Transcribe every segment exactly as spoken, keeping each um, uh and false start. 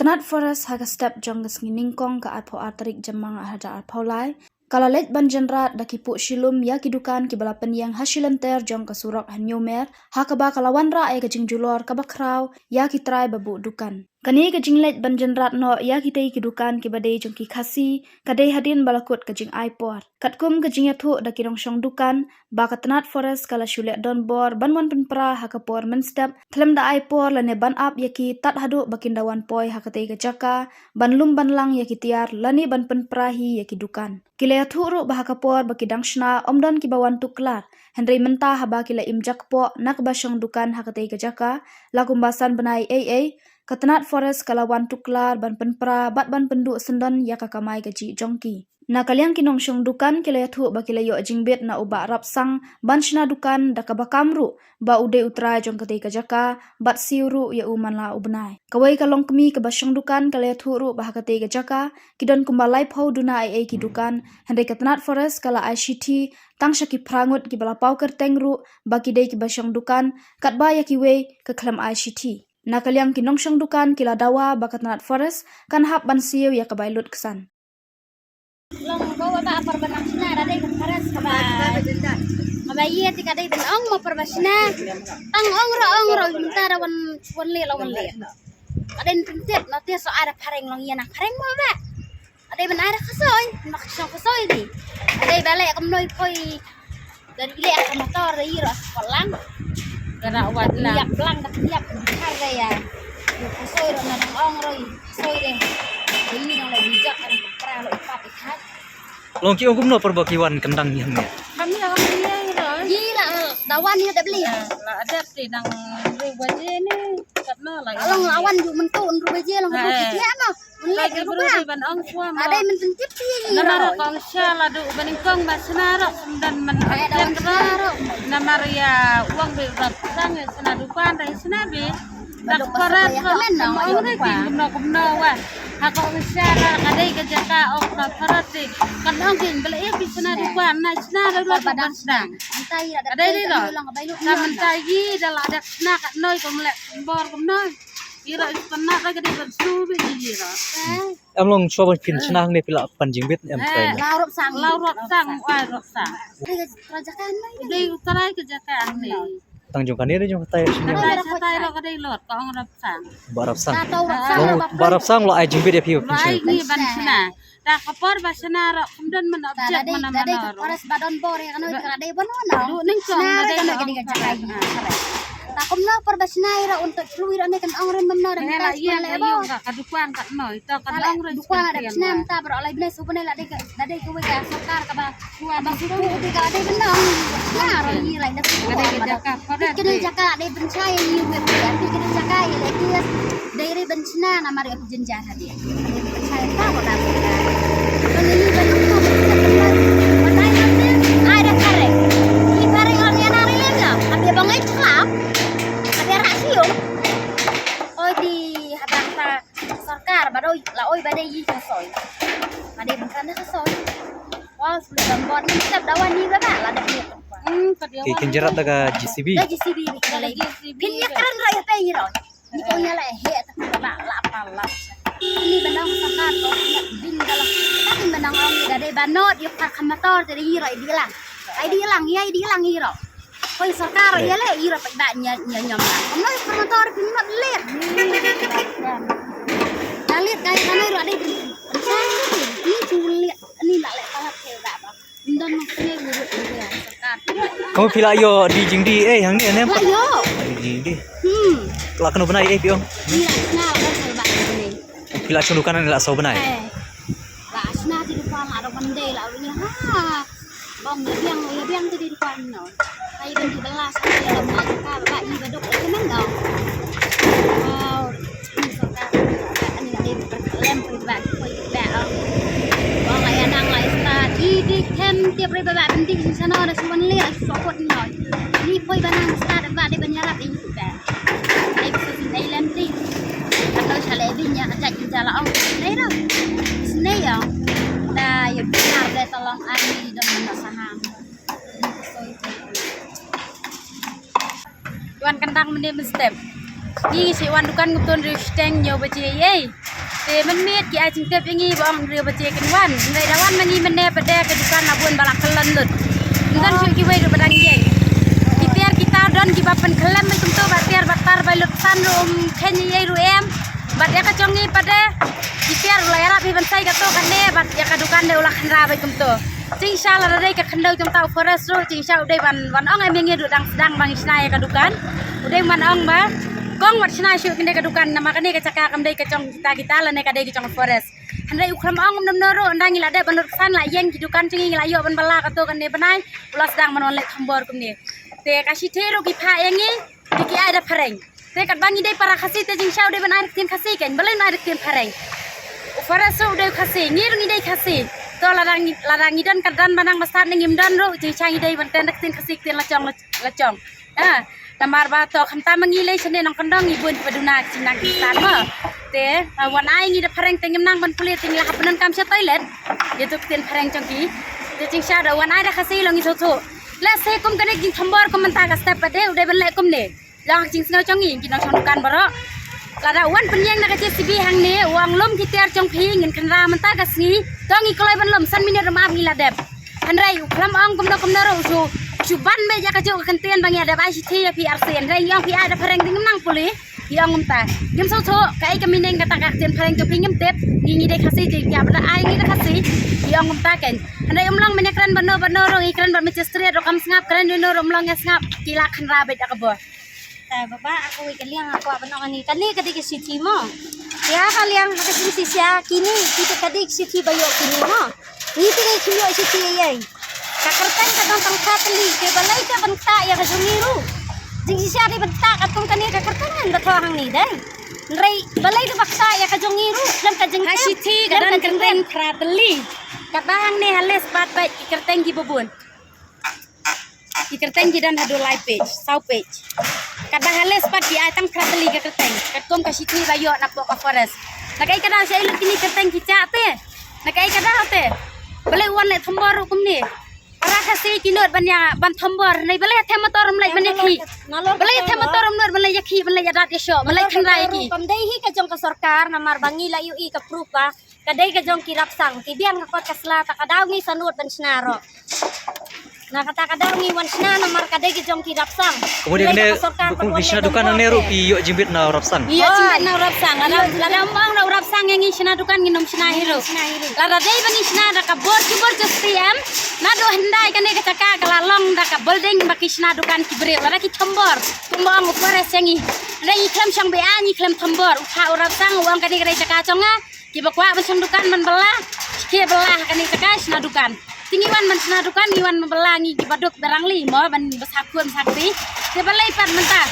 Tnat Forest ha ka step jong ka sngi Nyngkong ka arphew ar tarik Jymmang arhajar arphew lai ka la leit ban jynrat da ki puh shilum ïa ki dukan kiba la pynïeng ha shilynter jong ka surok Hynñiewmer, ha kaba ka la wanrah ïa ka jingjulor kaba khraw ïa ki trai ba buh dukan. Kane ka jingleit ban jynrat noh ïa kitei ki dukan kiba dei jong ki Khasi ka dei hadien ba la kut ka jingai por. Katkum ka jingïathuh da ki nongshong dukan ba ka Tnat Forest ka la shu leh donbor ban wan pynpra ha ka por mynstep, khlem da ai por lane ban ap ïa ki tad haduh ba kin da wan poi ha katei ka jaka ban lum ban lang ïa ki tiar lane ban pynpra hi ïa ki dukan. Ki la ïathuh ruh ba ha ka por ba ki dang shna ym don kiba wan tuklar, hynrei mynta haba ki la im jakpoh na kaba shong dukan ha katei ka jaka la kumba san bnai ei ei, ka Tnat Forest ka la wan tuklar ban pynpra bad ban pynduh syndon ïa ka kamai kajih jong ki. Na ka liang ki nongshong dukan ki la ïathuh ba ki la ïoh jingbit na u Bah Rapsang ban shna dukan da kaba kam ruh ba u dei u trai jong katei ka jaka bad siew ruh ïa u man la u bnai. Kawei ka longkmie kaba shong dukan ka la ïathuh ruh ba ha katei ka jaka ki don kumba laiphew duna ei ei ki dukan, hynrei ka Tnat Forest ka la ai shithi tang sha ki phra ngut kiba la paw kyrteng ruh ba ki dei kiba shong dukan, katba ïa kiwei ka khlem ai shithi. Na ka liang ki nongshong dukan ki la dawa ba ka Tnat Forest kan hap ban siew ïa ka bai lut ksan. Long ba wa ba par ban shna da dei ka Forest kaba. Kaba ïa ti ka dei ban ong ma par ban shna. Tang ong ro ong ro mynta da wan wan le la wan le. Ka dei tyntit no te so ada phareng long ïa na phareng mo ba. Ka dei ban ai da khasoi, ma ka shong khasoi di. Ka dei ba le kam noi poi. Dan ile ka motor da iro sa kolang. Kara wat la. Yak blang da yak kar da ya. Yo khasoi ro na dang ong ro khasoi de. Ini dang le bijak kan pra lo ipat ikat. Long ki ong kumno por ba ki wan kyndang ni hamne. Kami kami ye ro. Ji la dawan ni da beli. La adat ti dang ru baje ni. Katno la. Long awan ju mentu ru baje long ru baje ma. Lagi bru di ban ong shuwa ma. Ada mentun tip ti. Namar kong sha la du ban kong ba shna ro dan man ong ro. Namar ïa wang bi rap sang ïa shna dukan rai shna bi. Dak parat ro ong ri ki kumno kumno wa. Ha kong sha la ka dei ka jaka ong ka parat di. Kan ong ki bela ïa bi shna dukan na shna ro ro ban shna. Ka dei di ro. Ka mentai yi da la dak shna kat noi kong lek bor kumno. Ira is pernah ka dei ban su bi ira. Em long shuwa ba phin shna hangne phi la pan jingbit em trai. La rop sang, la rop sang, ai rop sang. Dei ka jaka hangne. Dei u trai ka jaka hangne. Tang jong kane dei jong katai sini. Katai katai lo ka dei lot ka ong rop sang. Ba rop sang. Long ba rop sang lo ai jingbit ïa phi ba phin shna. Ai ni ban shna. Ta ka por ba shna ro kum don man objek mana mana ro. Paras ba don bor ïa kano ka dei ban wan. Du ning chong ka dei ka jaka. Ta kumno por ba shna ïa ro untuk lui ro ne kan ong rim ban no rim ka ïa le bo. Ka dukan ka no ito ka ong rim dukan ada shna ta bro lai bne su bne la dei ka dei ka wei ka sorkar ka ba ba su tu dei ka dei ban no. Shna ro ïa lai da su ka dei ka jaka. Ka dei jaka dei ban shai ïa wei ka dei ka jaka ïa le. Dei ri ban shna namar ïa phi jynjar hadien. Ban shna ïa ka ba ka. Ban ïa ban ïa ban ïa ban ïa ban ïa ai da kare. Ïa kare ngan ïa na ri lem la. Habia ba ngai chlam. Habia ra siung. Oi di habia ta sorkar ba doi la oi ba dei ïa ka soi. Ba dei ban kan da ka soi. Wah, sulit ban bot ni step dawan ni ba ba la da ni. Hmm, ka dia. Ki kin jerat da ka J C B. Da J C B ni ka le. Kin ïa kren ra ïa pe ïa ro. Ni ko nya la he ta la la pa la. Ni ba nang sa ka ko nya bing da la. Ta ni ba nang ong da dei ba not ïa ka motor te ïa ro ïa di lang. Ai di lang ïa di lang ïa ro. Ko ïa sorkar ïa le ïa ro pa ba nya nya nyam. Ko no ïa motor pin not le. Dalit kai ka no ro dei. Ni chu le ni la le pa la ke ba ba. Kamu phi la ïoh die jingdie eh hangne ne? La ïoh. Die jingdie. Hmm. La kano bnai eh phi ong? Ni la sna la sna ba ni. Phi la shong dukan ne la saw bnai? Eh. La sna die dukan la dong bnai la ru ni ha. Bong ïa biang ïa biang die dukan no. Ai ban die bela sa ïa la ma ka ba ni ba dok ïa men dong. Wow. Ni sorkar ani la dei lem poi ba poi ba ong. Ong la ïa nang la ista di di kem tiap ri ba ba bendi sano da suan le la sokot ni noi. Ni poi ba nang ista da ba dei ban ïarap in ba. Dei su sin dei lem ti. Ka to sha le bin ïa ka jai jala ong. Nei ro. Nei ong. Da ïa biar da tolong ani don na saham. Wan kyndang mynne mynstep. Ngi ngi shu wan dukan ngam tun riewsteng hynñiew baje ei. Te mynmiet ki ai jingtip ïa ngi ba ong hynriew baje kin wan. Hynrei da wan ma ngi mynne pat de ka dukan la bun ba la kyllon lut. Ym don shuh kiwei ruh ba dang ïeng. Ki tiar ki tar don kiba pynkhyllem beit kumto, ba tiar ba tar ba lut san ruh ym kheiñ ei ei ruh em. Bad ïa ka jong ngi pat de ki tiar u la ïarap hi ban sei kato kane, bad ïa ka dukan de u la khynra beit kumto. Jingshisha lada dei ka khyndew jong uta u forest ruh, jingshisha u dei ban wan ong em ïa ngi ruh dang sdang ba ngi shna ïa ka dukan. U dei ban ong ba kong wat shna shuh kane ka dukan, namar kane ka jaka kam dei ka jong kita kita lane ka dei ka jong u forest. Hynrei u khlem ong kumno kumno ruh, ynda ngi la dep ban lut san la ïeng ki dukan jong ngi, ngi la ïoh ban bylla kato kane bnai, u la sdang ban wan leh thombor kumne. Te ka shithi ruh ki phah ïa ngi, te ki ai da phareng. Te katba ngi dei para Khasi te jingshisha u dei ban ai da ktien Khasi kein, balei un ai da ktien phareng? U forest ruh u dei u Khasi, ngi ruh ngi dei Khasi. To lada ngi, lada ngi don ka don ba nang ba stad ne ngim don ruh, jingshisha ngi dei ban kren da ktien Khasi, ktien la jong la, la jong. Ah, namar ba to khamtam ma ngi lei shane nongkyndong ngi bun kiba duna ka jingnang ka stad mo. Te, ah, wan ai ngi da phareng te ngim nang ban pule te ngi la hap ban donkam sha toilet. Ïa to ktien phareng jong ki. Te jingshisha da wan ai da Khasi long ngi shu shu. Lehse kum kane ka jingthombor kum mynta ka step pat de u dei ban leh kumne. Long ha ka jingsngew jong ngi ki nongshong dukan baroh. Lada u wan pynïeng na ka J C B hangne u ong lum ki tiar jong phi ngin khynra mynta ka sngi. To ngi kloi ban lum san minit ruh ym ap ngi la dep. Hynrei u khlem ong kumno kumno ruh u shu, u shu ban beit ïa kajuh ka ktien ba ngi ïa dep ai shithi ïa phi ar sien. Hynrei ngi ong phi ai da phareng te ngim nang pule. Ngi ong kumta. Ngim sngewthuh kaei ka meaning kata ka ktien phareng jong phi ngim tip. Ngi ngi dei Khasi te ïa ba da ai ngi da Khasi. Ngi ong kumta kein. Hynrei um long mynne kren bad no bad no ruh ngi kren bad magistrate ruh kam sngap, kren ïa no ruh um long ïa sngap. Ki la khynra beit ïa ka bor. Te baba, ha kawei ka liang nga kwah ban ong kane, kane ka dei ka shithi mo. Ïa ka liang ha ka jingshisha kine, kita ka dei ka shithi ba ïoh kine mo. Ngi te ngi kim ïoh shithi ei ei. Ka kyrteng ka don tang phra tylli, te balei te ban ktah ïa ka jong ngi ruh. Jingshisha dei ban ktah katkum kane ka kyrteng ngan ba thoh hangne dei. Hynrei balei te ba ktah ïa ka jong ngi ruh, khlem ka jingtip. Ha shithi ka don kyrteng phra tylli. Katba hangne ha list pat beit ki kyrteng kiba bun. Ki kyrteng ki don haduh lai page, saw page. Katba ha list pat ki ai tang phra tylli ka kyrteng. Katkum ka shithi ba ïoh napoh ka forest. Na kaei ka daw shaei lut kine ki kyrteng ki shah te? Na kaei ka daw te? Balei u wan leh thombor ruh kumne? Para Khasi ki nud ban ïa ban thombor. Hynrei balei them motor ym leit ban ïakhih? Balei them motor ym nud ban leit ïakhih, ban leit ïadat ïashoh, ban leit khynra ïa ki? Kam dei hi ka jong ka sorkar namar ba ngi la ïohi ka proof ba ka dei ka jong ki rapsang, ki biang ka kot ka sla, ta ka daw ngi sa nud ban shna ruh. Na kata ka daw ngi wan shna namar ka dei ka jong ki rapsang. Kumne ka sorkar kum ki shna dukan hangne ruh ki ïoh jingbit na u rapsang. Ïoh jingbit na u rapsang. Lada, lada ym ong na u rapsang ïa ngi shna dukan ngin ym shna hi ruh. Lada dei ba ngi shna da ka bor jubor justi em. Naduh hyndai kane ka jaka ka la long da ka building ba ki shna dukan ki briew. Lada ki thombor. Kumba ong u forest ïa ngi. Lada ngi khlem shong beit ngi khlem thombor. U phah u rapsang u ong kane ka dei jaka jong nga. Kiba kwah ban shong dukan ban bylla, ki bylla ha kane ka jaka shna dukan. Te ngi wan ban shna dukan, ngi wan ban bylla, ngi kiba duk barang li mo ban ba sa khun sa kti. Te balei pat mynta?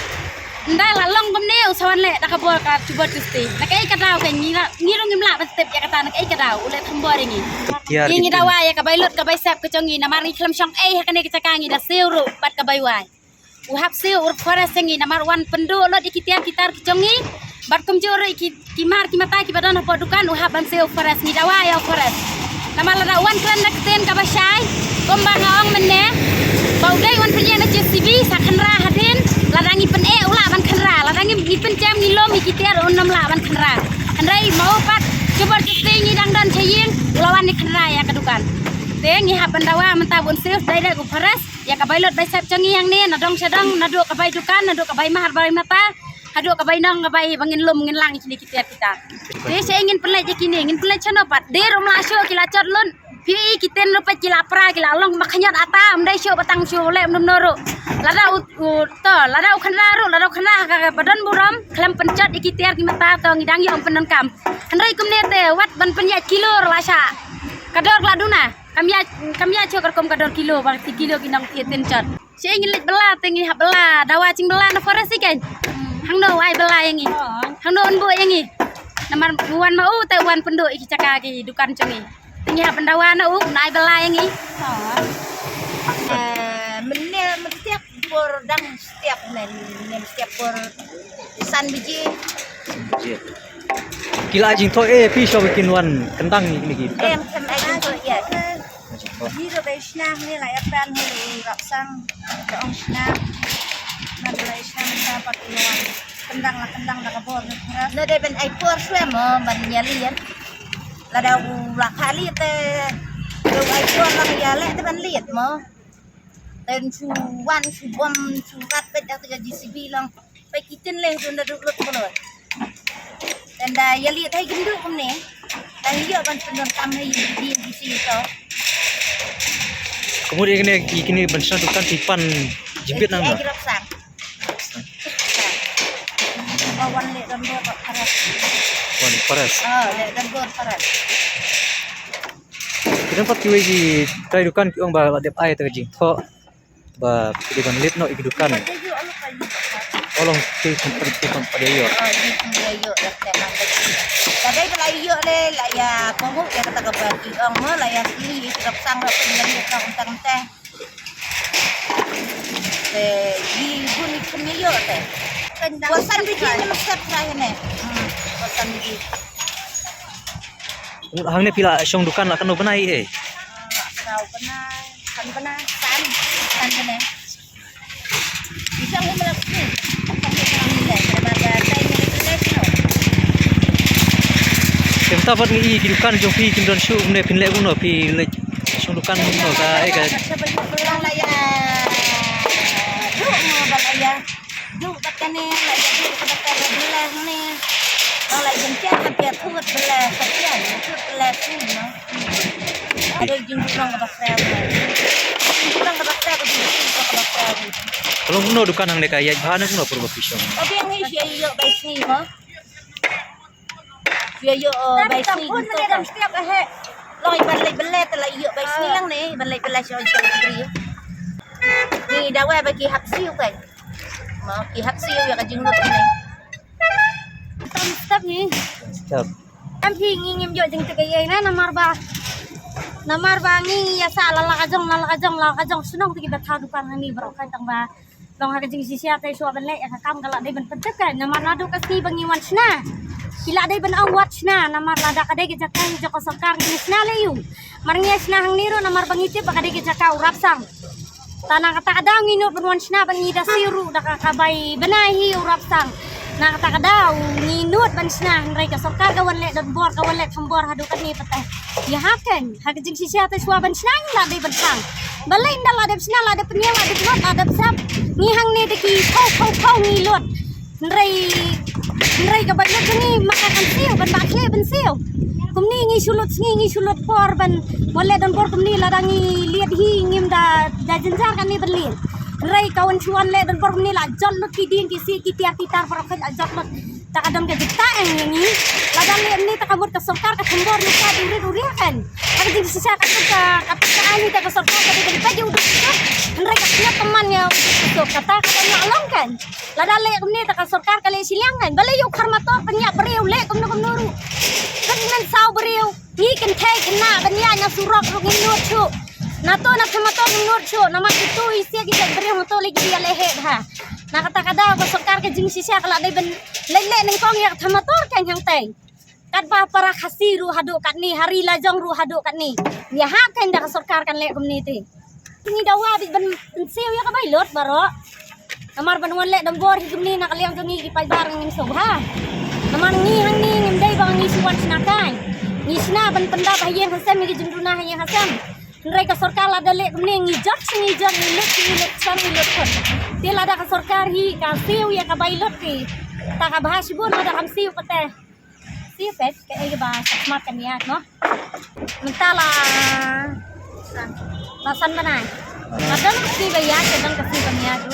Ynda la long kumne u sa wan leh da ka bor ka jubor justi. Na kaei ka daw ka ngi la, ngi ruh ngim lah ban tip ïa kata na kaei ka daw u leh thombor ïa ngi. Ngi ngi dawa ïa ka bai lut ka bai sep ka jong ngi namar ngi khlem shong ei ha kane ka jaka ngi da siew ruh bad ka bai wai. U hap siew u forest ïa ngi namar u wan pynduh lut ïa ki tiar ki tar ki jong ngi. Bad kumjuh ruh ïa ki, ki mar ki mata kiba don hapoh dukan u hap ban siew u forest, ngi dawa ïa u forest. Namar lada u wan kren da ka ktien kaba shai kumba nga ong mynne ba u dei u wan pynïeng da J C B sa khynra hadien. Lada ngi pyneh u lah ban khynra, lada ngi, ngi pynjem ngi lum ïa ki tiar un ym lah ban khynra. Hynrei ma u pat jubor justi ngi dang don sha ïing u la wan ïa khynra ïa ka dukan. Te ngi hap ban dawa mynta bun siew dei da u forest. Ïa ka bai lut bai sep jong ngi hangne, na dong sha dong, naduh ka bai dukan, naduh ka bai mar bai mata, haduh ka bai nong, ka bai ba ngin lum ngin lang ïa kine ki tiar ki tar. Te shaei ngin pynleit ïa kine, ngin pynleit shano pat. Dei ruh ym lah shuh ki la jot lut. Phi i ki tin ruh pat ki la pra, ki la long ba khñiot ata, ym dei shuh ba tang shuh leh ym dum no ruh. Lada u, u to, lada u khynra ruh, lada u khynra ha ka ba don burom, khlem pynjot ïa ki tiar ki mata to ngi dang ïoh pyndonkam. Hynrei kumne te wat ban pynïaid kilo ruh la shah. Ka dor ka la duna. Kam ïa, kam ïa shuh katkum ka dor kilo ba ki kilo ki nong ki tin chot. Shaei ngin leit bylla te ngi hap bylla, dawa jingbylla na forest ïa kein. Hangno u ai bylla ïa ngi? Hangno un buh ïa ngi? Namar u wan ma u te u wan pynduh ïa ki jaka ki dukan jong ngi. Te ngi hap ban dawa na u un ai bylla ïa ngi. Eh, mynne mynstep por dang step men, mynstep por san baje. Ki la jingthoh eh phi shuwa ba kin wan kyndang ïa kine ki dukan? Em, em, em, em, em. Ngi ruh ba ïa shna hangne la ïa pan hangne u Rapsang. Ka ong shna. Ngan ba la ïa shna mynta pat u la wan. Kyndang la kyndang da ka bor. Na dei ban ai por shuwa mo ban ïa liat. Lada u la kha liat te, u ai por la ïa leh te ban liat mo. Ten shu wan shu bom shu rat peit da ka J C B lang. Peit ki tin leh dun da duk lut ko lo. Ten da ïa liat hai gyndu kumne. Dan ïa ban pyndonkam hai di di si to. Kemudian kini kini ban sha dukan tipan jibit nang. Ai grab sang. Ba wan leh don bor paras. Wan paras. Ah, leh don bor paras. Ki don pat kiwei ki trai dukan ki ong ba la dep ai ta ka jingthoh ba ki dei ban lip noh ïa ki dukan. Ong ki kham pat ki kham pat ïoh. Ah, ki kham ïoh ïa ka man. La dei ba la ïoh le la ïa kohnguh ïa kata ka ba ki ong mo la ïa ki ïa ki dok sang ba pynlait ïa ka kumta kumta. Te, yi bun yi kham ïoh te. Wasan biji ne mesti try ne. Hmm, wasan biji. Hangne phi la shong dukan la kano bnai eh? Saw bnai, san bnai, san, san bnai. Isang umla sini. Isang umla sini. Kata ba tai ni le sini. Kem ta pat ngi ki dukan jong phi kim don shuh ne phin leh kumno phi leh shong dukan kumno ka eh ka. Sa ba ju pulang la ïa. Ju mo ba la ïa. Ju kat kane la ïa ju kat kane bela ne. Ba la ïa jen kat kat thut bela kat kat thut bela sini mo. Ada jingkhulang ka baksa. Jingkhulang ka baksa ka jingkhulang ka baksa. Kalau kumno dukan hangne ka ïa bha ne kumno pur ba phi shong. Tapi yang ni sia ïa bai sini mo. Sia ïoh, oh, bai sni gitu kan. Long i ban leit bele te la ïoh bai sni lang ne, ban leit bele sha oi sha bri. Ni dawa ba ki hap siu kan. Ma ki hap siu ïa ka jinglut ne. Tam step ni. Step. Am phi ngi ngim ïoh jingtip ïa na namar ba. Namar ba ngi ïa sa la la ka jong, la la ka jong, la ka jong shnong te ki ba thaw dukan ni bro kan tang ba. Long ha ka jingshisha te shuwa ban leh ïa ka kam ka la dei ban pyntip ka namar naduh ka sngi ba ngi wan shna. Ki la dei ban ong wat shna namar lada ka dei ka jaka jong ka sorkar ngi shna lei ïu. Mar ngi shna hangne ruh namar ba ngi tip ba ka dei ka jaka u Rapsang. Te na kata ka daw ngi nud ban wan shna ba ngi da siew ruh da ka, ka bai bnai hi u Rapsang. Na kata ka daw ngi nud ban shna hynrei ka sorkar ka wan leh donbor ka wan leh khambor haduh katne pat te. Ïa ha ken ha ka jingshisha te shuwa ban shna ngi la dei ban khang. Balei nda la dep shna la dep pynïaid la dep lut la dep sap. Ngi hangne da ki phaw phaw phaw ngi lut. Hynrei hynrei ka bai lut ngi ma ka kan siew ban ba khleh ban siew. Kumne ngi shu lut sngi ngi shu lut por ban wan leh donbor kumne lada ngi liat hi ngim da da jynjar kane ban liat. Hynrei ka wan shu wan leh donbor kumne la jot lut ki dieng ki sih ki tiar ki tar baroh ka la jot lut. Ta ka don ka jingtah ïa ngi. Lada leh ni ta ka mut ka sorkar ka khambor ni ka ding rit u riak kan. Ka jingshisha ka ka ka ka ai ni ta ka sorkar ka dei ka dei u duk. Hynrei ka sngap ka man ïa u duk ka ta ka don la long kan. Lada leh kumne ta ka sorkar ka leh shiliang kan. Balei ïa u khar motor pynïap briew leh kumno kumno ruh. Kan nan saw briew. Ngi kynthei khynnah ban ïaid na surok ruh ngim nud shuh. Na to na thamator ngim nud shuh namar kitu ïa sia ki jaitbynriew hato lei ki ïaleh heh bha. Na kata ka daw ka sorkar ka jingshisha ka la dei ban leit leh nyngkong ïa ka thamator kan hangtei. Katba para Khasi ruh haduh katne, ha ri la jong ruh haduh katne. Ïa hap kan da ka sorkar kan leh kumne te. Ngi dawa bit ban siew ïa ka bai lut baroh. Namar ban wan leh donbor hi kumne na ka liang jong ngi ki paidbah ngim sngewbha. Namar ngi hangne ngim dei ba ngi shu wan shna kai. Ngi shna ban pyndap ha ïing ha sem ïa ki jingduna ha ïing ha sem. Hynrei ka sorkar lada leh kumne ngi jot shi ngi jot ngi lut shi ngi lut san ngi lut khun. Te lada ka sorkar hi ka siew ïa ka bai lut te. Ta ka bha shibun lada kam siew pat te. Siew pet ka ei ba smat kan ïa no. Mynta la san. La san bnai. La don ka sngi ba ïa ka don ka sngi ba ïa tu.